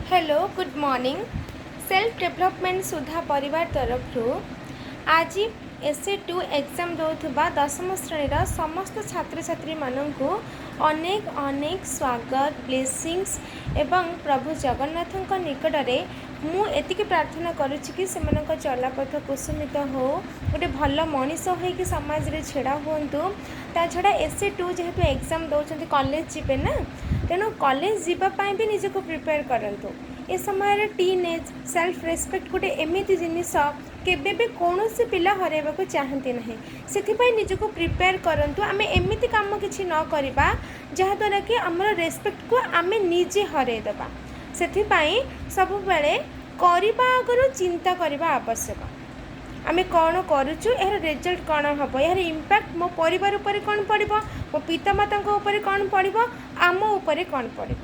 Hello, good morning. Self development ସୁଧା ପରିବାର ତରଫରୁ ଆଜି ଏସ୍ଏ 2 ଏକ୍ଜାମ୍ ଦେଉଥିବା ଦଶମ ଶ୍ରେଣୀର ସମସ୍ତ ଛାତ୍ରଛାତ୍ରୀମାନଙ୍କୁ ଅନେକ ଅନେକ ସ୍ୱାଗତ, ବ୍ଲେସିଂସ୍ ଏବଂ ପ୍ରଭୁ ଜଗନ୍ନାଥଙ୍କ ନିକଟରେ ମୁଁ ଏତିକି ପ୍ରାର୍ଥନା କରୁଛି କି ସେମାନଙ୍କ ଚଲାପଥ କୁସୁମିତ ହେଉ, ଗୋଟେ ଭଲ ମଣିଷ ହୋଇକି ସମାଜରେ ଛିଡ଼ା ହୁଅନ୍ତୁ। ତା ଛଡ଼ା ଏସ୍ଏ 2 ଯେହେତୁ ଏକ୍ଜାମ୍ ଦେଉଛନ୍ତି, କଲେଜ ଯିବେ ନା, ତେଣୁ କଲେଜ ଯିବା ପାଇଁ ବି ନିଜକୁ ପ୍ରିପେୟାର କରନ୍ତୁ। ଏ ସମୟରେ ଟିନ୍ ଏଜ୍, ସେଲ୍ଫ ରେସ୍ପେକ୍ଟ ଗୋଟେ ଏମିତି ଜିନିଷ, କେବେ ବି କୌଣସି ପିଲା ହରାଇବାକୁ ଚାହାନ୍ତି ନାହିଁ। ସେଥିପାଇଁ ନିଜକୁ ପ୍ରିପେୟାର କରନ୍ତୁ। ଆମେ ଏମିତି କାମ କିଛି ନ କରିବା, ଯାହାଦ୍ୱାରା କି ଆମର ରେସ୍ପେକ୍ଟକୁ ଆମେ ନିଜେ ହରାଇଦେବା। ସେଥିପାଇଁ ସବୁବେଳେ କରିବା ଆଗରୁ ଚିନ୍ତା କରିବା ଆବଶ୍ୟକ। ଆମେ କ'ଣ କରୁଛୁ, ଏହାର ରେଜଲ୍ଟ କ'ଣ ହେବ, ଏହାର ଇମ୍ପାକ୍ଟ ମୋ ପରିବାର ଉପରେ କ'ଣ ପଡ଼ିବ, ମୋ ପିତାମାତାଙ୍କ ଉପରେ କ'ଣ ପଡ଼ିବ, ଆମ ଉପରେ କ'ଣ ପଡ଼ିବ,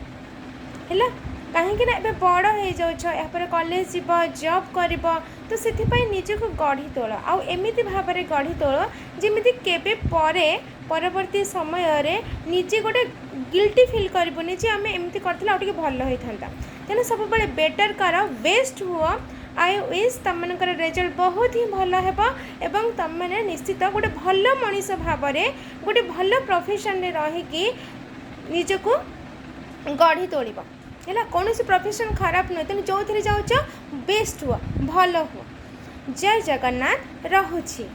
ହେଲା? କାହିଁକି ନା ଏବେ ବଡ଼ ହେଇଯାଉଛ, ଏହାପରେ କଲେଜ ଯିବ, ଜବ୍ କରିବ, ତ ସେଥିପାଇଁ ନିଜକୁ ଗଢ଼ି ତୋଳ ଆଉ ଏମିତି ଭାବରେ ଗଢ଼ି ତୋଳ, ଯେମିତି କେବେ ପରେ ପରବର୍ତ୍ତୀ ସମୟରେ ନିଜେ ଗୋଟେ ଗିଲ୍ଟି ଫିଲ୍ କରିବନି ଯେ ଆମେ ଏମିତି କରିଥିଲେ ଆଉ ଟିକେ ଭଲ ହେଇଥାନ୍ତା। ତେଣୁ ସବୁବେଳେ ବେଟର୍ କର, ବେଷ୍ଟ ହୁଅ। I wish ତମମାନଙ୍କର ରେଜଲ୍ଟ ବହୁତ ହିଁ ଭଲ ହେବ ଏବଂ ତମେମାନେ ନିଶ୍ଚିତ ଗୋଟେ ଭଲ ମଣିଷ ଭାବରେ ଗୋଟେ ଭଲ ପ୍ରଫେସନ୍ରେ ରହିକି ନିଜକୁ ଗଢ଼ି ତୋଳିବ, ହେଲା? କୌଣସି ପ୍ରଫେସନ୍ ଖରାପ ନୁହେଁ। ତେଣୁ ଯେଉଁଥିରେ ଯାଉଛ, ବେଷ୍ଟ ହୁଅ, ଭଲ ହୁଅ। ଜୟ ଜଗନ୍ନାଥ, ରହୁଛି।